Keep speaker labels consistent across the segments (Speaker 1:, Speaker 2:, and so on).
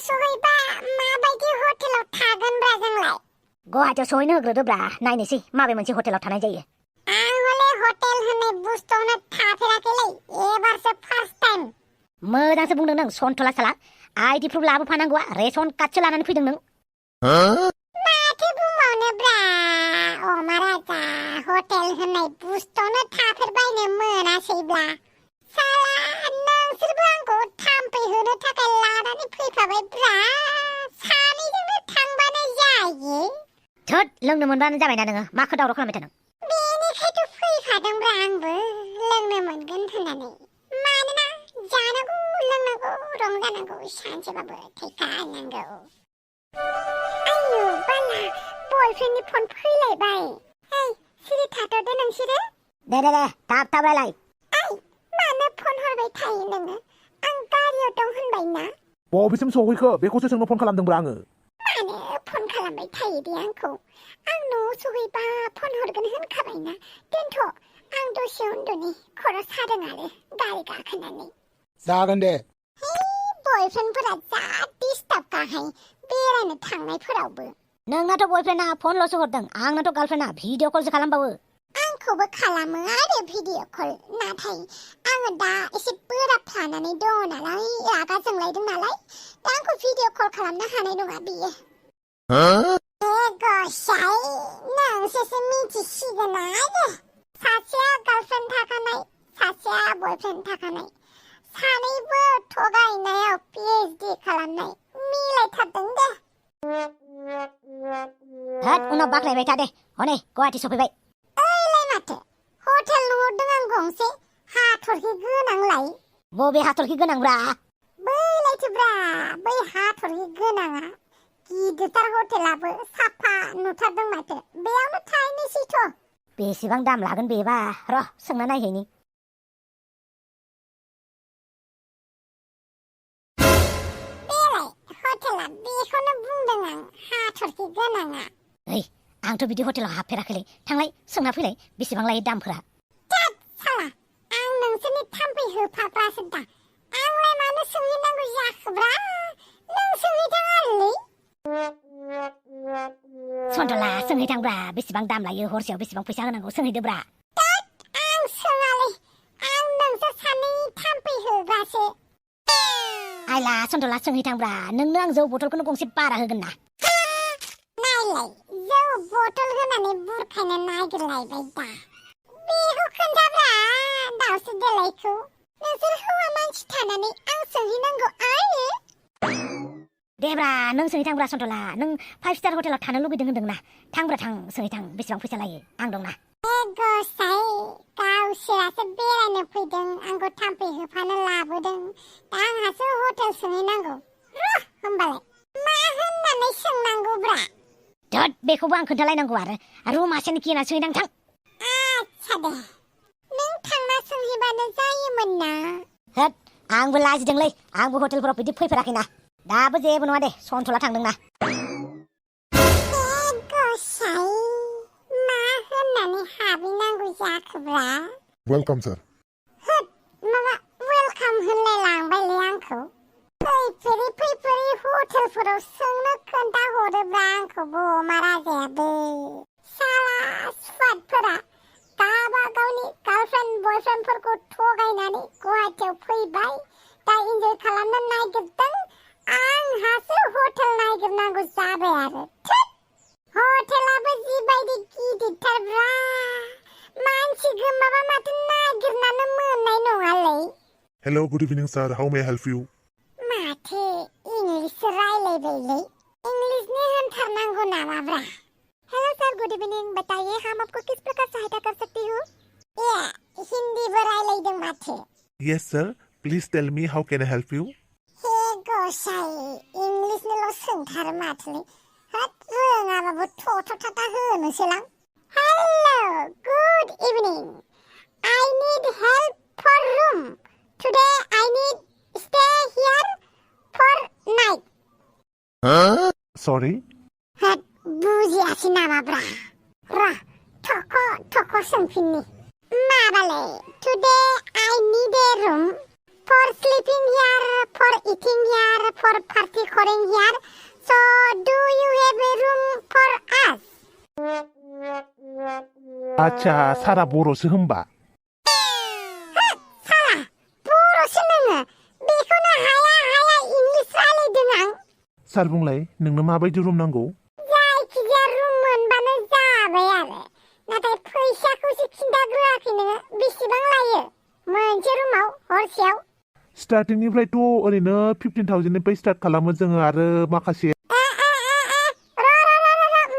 Speaker 1: सहैबा माबायदि हटेलाव थागोनब्रा जोंलाय
Speaker 2: गुवाहाटियाव सहैनो होग्रोदोब्रा नायनोसै माबे मोनसे हटेलाव थानाय जायो
Speaker 1: आं हले हटेल होननाय बुस्थुआवनो थाफेराखैलै एबारसो फार्स्ट टाइम
Speaker 2: मोजांसो बुंदों नों सन्थला साला आइडि प्रुफ लाबोफानांगौआ रेशन कार्डसो लानानै फैदों नों
Speaker 1: माथो बुंबावनोब्रा अमा राजा हटेल होननाय बुस्थुआवनो थाफेरबायनो मोनासैब्ला साला नोंसोरबो आंखौ थाम्फै होनो थाखाय लानानै फैफाबायब्रा सानैजोंनो थांबानो जायो
Speaker 2: थोद लोंनो मोनबानो जाबायना नोङो मा खोदावराव खालामबाय थादों
Speaker 1: बेनिखायथ' फैफादोंब्रा आंबो लोंनो मोनगोन होननानै मानोना जानांगौ लोंनांगौ रंजानांगौ सानसेबाबो थैखानांगौ आयु बाला बयफ्रेन्डनि फन फैलायबाय ओइ सिरि थाथ'दो नोंसोरो
Speaker 2: दे थाब रायलाय
Speaker 1: मानो फन हरबाय थायो नोङो आं गारियाव दं होनबायना
Speaker 3: बबेसिम सहैखो बेखौसो सोंनो फन खालामदोंब्रा आङो
Speaker 1: मानो फन खालामबाय थायो दे आंखौ आं न'आव सहैबा फन हरगोन होनखाबायना दोनथ' आं दसे उन्दुनि खर' सादों आरो गारि गाखोनानै
Speaker 3: जागोन दे
Speaker 1: बयफ्रेन्डफोरा जा डिस्टार्बखाहाय बेरायनो थांनायफोरावबो
Speaker 2: नोंनाथ' बयफ्रेन्डआ फनल'सो हरदों आंनाथ' गार्लफ्रेन्डआ भिडिअ कलसो खालामबावो
Speaker 1: आंखौबो खालामो आरो भिडिअ कल नाथाय आङो दा एसे बोराब थानानै दङ नालाय रागा जोंलायदों नालाय दा आंखौ भिडिअ कल खालामनो हानाय नङा बियो गसाइ नोंसोरसो मिथिसिगोन आरो सासेया गार्लफ्रेन्ड थाखानाय सासेया बयफ्रेन्ड थाखानाय सानैबो थगायनायाव पिएइचडि खालामनाय मिलायथारदों दे
Speaker 2: होद उनाव बाख्लायबाय था दे हनै गुवाहाटि सफैबाय
Speaker 1: माथो हटेल नुहरदों आं गंसे हाथरखि गोनांलाय
Speaker 2: बबे हाथरखि गोनांब्रा
Speaker 1: बैलायथोब्रा बै हाथरखि गोनाङा गिदिरथार हटेलाबो साफा नुथारदों माथो बेयावनो थाहैनोसैथ'
Speaker 2: बेसेबां दाम लागोन बेबा र' सोंना नायहैनि
Speaker 1: बेलाय हटेला बेखौनो बुंदों आं हाथरखि गोनाङा
Speaker 2: ओइ आंथ' बिदि हटेलाव हाबफेराखैलै थांलाय सोंना फैलाय बेसेबां लायो दामफोरा
Speaker 1: थोद साला आं नोंसोरनि थाम्फै होफाग्रासो दा आंलाय मानो सोंहैनांगौ जाखोब्रा नों सोंहैथां आरोलै
Speaker 2: सन्थला सोंहैथांब्रा बेसेबां दाम लायो हरसेयाव बेसेबां फैसा होनांगौ सोंहैदोब्रा
Speaker 1: आं सोङालै आं नोंसोर सानै थाम्फै होग्रासो
Speaker 2: आइला सन्थला सोंहैथांब्रा नोंनो आं जौ बथलखौनो गंसे बारा होगोन ना
Speaker 1: नायलाय जौ बथल होनानै बुरखायनो नागिरलायबाय दा बेखौ खोन्थाब्रा दावसो देलायखौ नोंसोर हौवा मानसि थानानै आं सोंहैनांगौ आरो
Speaker 2: देब्रा नों सोंहैथांब्रा सन्थला नों 5 स्टार हटेलाव थानो लुगैदों होनदोंना थांब्रा थां सोंहैथां बेसेबां फैसा लायो आं दंना
Speaker 1: गसाइ गावसोरासो बेरायनो फैदों आंखौ थाम्फै होफानो लाबोदों दा आंहासो हटेल सोंहैनांगौ र' होमबालाय मा होननानै सोंनांगौब्रा
Speaker 2: धद बेखौबो आं खोन्थालायनांगौ आरो रुमासेनो किना सोंहैथां थां
Speaker 1: आच्छा दे नों थांना सोंहैबानो जायोमोन ना
Speaker 2: होद आंबो लाजिदोंलै आंबो हटेलफोराव बिदि फैफेराखैना दाबो जेबो नङा दे सन्थला थांदोंना
Speaker 1: गसाइ मा होननानै हाबहैनांगौ जाखोब्रा
Speaker 3: वेलकाम सर
Speaker 1: होद माबा वेलकाम होनलाय लांबायलै आंखौ फैफेरै हटेलफोराव सोंनो खोन्थाहरोब्रा आंखौबो अमा राजायाबो साला सुवादफोरा गाबा गावनि गार्लफ्रेन्ड बयफ्रेन्डफोरखौ थगायनानै गुवाहाटियाव फैबाय दा इन्जय खालामनो नागिरदों आंहासो हटेल नागिरनांगौ जाबाय आरो हटेलाबो जिबायदि गिदिरथारब्रा मानसि गोमाबा माथो नागिरनानै मोननाय नङालै
Speaker 4: Hello, good evening, sir. How may I help you?
Speaker 1: माथो इंलिस रायलायबायलै इंलिसनि होनथारनांगौ नामाब्रा हेलो सर गुड इवनिंग बताइए हम आपको किस प्रकार सहायता कर सकती हूँ हिंदीबो रायलायदों माथो
Speaker 4: Yes, sir. Please tell me how can I help you?
Speaker 1: हे गसाइ इंलिसनिल' सोंथारो माथोलै होद रोङाबाबो थ' थाथा होनोसैलां hello good evening I need help for room today I need stay here for night
Speaker 4: Sorry?
Speaker 1: होद बुजियासै नामाब्रा र' थख' सोंफिननि माबालै today I need a room for sleeping here for eating here, for party calling here. So, do you have a room for us?
Speaker 3: 아차, 사라 보로스 흠바.
Speaker 1: 사라, बर'सो नोङो बेखौनो हाया English रायलायदों आं
Speaker 3: सार बुंलाय नोंनो माबायदि रुम नांगौ
Speaker 1: जायखिजाया रुम मोनबानो जाबाय आरो नाथाय फैसाखौसो खिन्थाग्रोआखै नोङो बेसेबां लायो मोनसे रुमाव हरसेयाव
Speaker 3: स्टार्टिंनिफ्रायथ' ओरैनो 15,000निफ्राय स्टार्ट खालामो जोङो आरो माखासे
Speaker 1: मा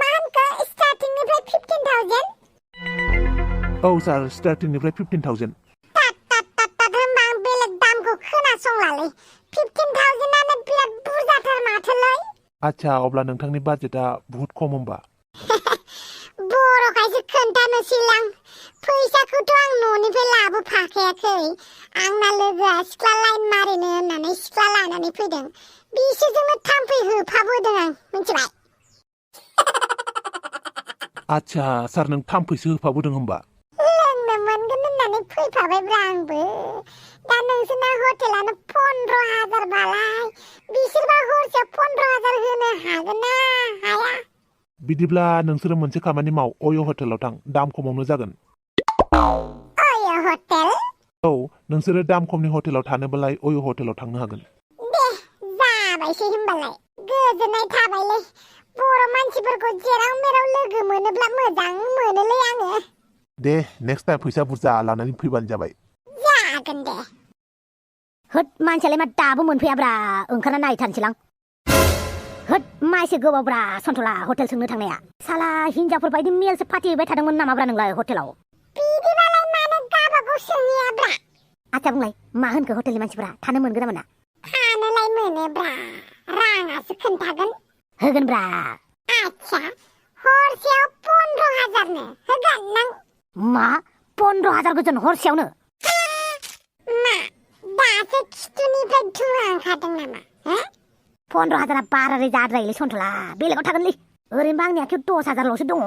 Speaker 1: होनखो स्टार्टिंनिफ्राय 15,000
Speaker 3: औ सार स्टार्टिंनिफ्राय 15,000
Speaker 1: होनबा आं बेलेग दामखौ खोनासंलालै 15,000आनो बिराद बुरजाथार माथोलै
Speaker 3: आच्छा अब्ला नोंथांनि बाजेटआ बुहुत खम होमबा
Speaker 1: बर'खायसो खोन्थानोसैलां फैसाखौथ' आं न'निफ्राय लाबोफाखायाखै आंना लोगोआ सिख्ला लाइन मारिनो होननानै सिख्ला लानानै फैदों बिसोरजोंनो थाम्फै होफाबोदों आं मिथिबाय
Speaker 3: आच्छा सार नों थाम्फैसो होफाबोदों होमबा
Speaker 1: लोंनो मोनगोन होननानै फैफाबायब्रा आंबो दा नोंसोरना हटेलानो 15,000 बालाय बिसोरबा हरसेयाव 15,000 होनो हागोन ना हाया
Speaker 3: बिदिब्ला नोंसोरो मोनसे खामानि माव अय' हटेलाव थां दाम खमावनो जागोन
Speaker 1: अय' हटेल
Speaker 3: औ नोंसोरो दाम खमनि हटेलाव थानोबालाय अय' हटेलाव थांनो हागोन
Speaker 1: दे जाबायसै होमबालाय गोजोननाय थाबायलै बर' मानसिफोरखौ जेराव मेराव लोगो मोनोब्ला मोजां मोनोलै आङो
Speaker 3: दे नेक्स्ट टाइम फैसा बुरजा लानानै फैबानो जाबाय
Speaker 1: जागोन दे
Speaker 2: होद मानसियालाय मा दाबो मोनफैयाब्रा ओंखारना नायथारनोसैलां होद मा एसे गोबावब्रा सन्थला हटेल सोंनो थांनाया साला हिनजावफोर बायदि मेलसो फाथिहैबाय थादोंमोन नामाब्रा नोंलाय हटेलाव
Speaker 1: बिदिबालाय मानो गाबागाव सोंहैयाब्रा
Speaker 2: आच्छा बुंलाय मा होनखो हटेलनि मानसिफ्रा थानो मोनगोन ना मोना
Speaker 1: थानोलाय मोनोब्रा राङासो खोन्थागोन
Speaker 2: होगोनब्रा
Speaker 1: आच्छा हरसेयाव 15,000नो होगोन नों
Speaker 2: मा 15,000 गोजोन हरसेयावनो
Speaker 1: मा दासो खिथुनिफ्राय धुङा ओंखारदों नामा
Speaker 2: 15,000 बाराद्राय जाद्रायोलै सन्थला बेलेगाव थागोनलै ओरैनोबा आंनि आखायाव 10,000ल'सो दङ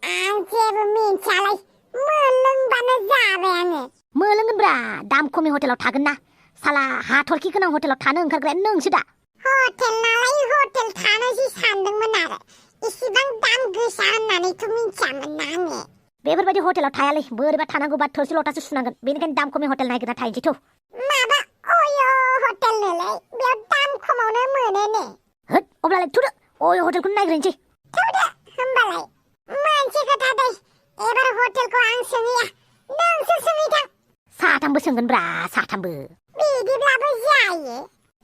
Speaker 1: आं जेबो मिन्थियालै मोनलोंबानो जाबाय आङो
Speaker 2: मोनलोंगोनब्रा दाम खमनि हटेलाव थागोन ना साला हाथरखि गोनां हटेलाव थानो ओंखारग्राया नोंसो दा
Speaker 1: हटेल नालाय हटेल थानोसो सानदोंमोन आरो इसिबां दाम गोसा होननानैथ' मिन्थियामोन ना आङो
Speaker 2: बेफोरबायदि हटेलाव थायालै बोरैबा थानांगौबा थोरसि लथासो सुनांगोन बेनिखायनो दाम खमनि हटेल नागिरना थाहैनोसैथ'
Speaker 1: माबा अय' हटेलनोलाय बेयाव दाम खमावनो मोनो ने
Speaker 2: होद अब्लालाय थुदो अय' हटेलखौनो नागिरनोसै
Speaker 1: थौदो होमबालाय मोनसे खोथा दै एबार हटेलखौ आं सोंहैया नोंसो सोंहैथां
Speaker 2: साथामबो सोंगोनब्रा साथामबो
Speaker 1: बिदिब्लाबो जायो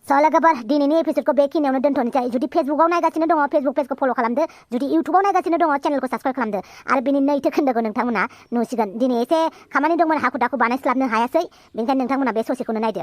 Speaker 2: स' लोगोफोर दिनैनि एपिसडखौ बेखिनियावनो दोनथ'नोसै जुदि फेसबुकाव नायगासिनो दङ फेसबुक पेजखौ फल' खालामदो जुदि इउटुबाव नायगासिनो दङ चेनेलखौ साबस्क्राइब खालामदो आरो बेनि नैथो खोन्दोखौ नोंथांमोना नुसिगोन दिनै एसे खामानि दंमोन हाखु दाखु बानायस्लाबनो हायासै बेनिखायनो नोंथांमोना बे ससेखौनो नायदो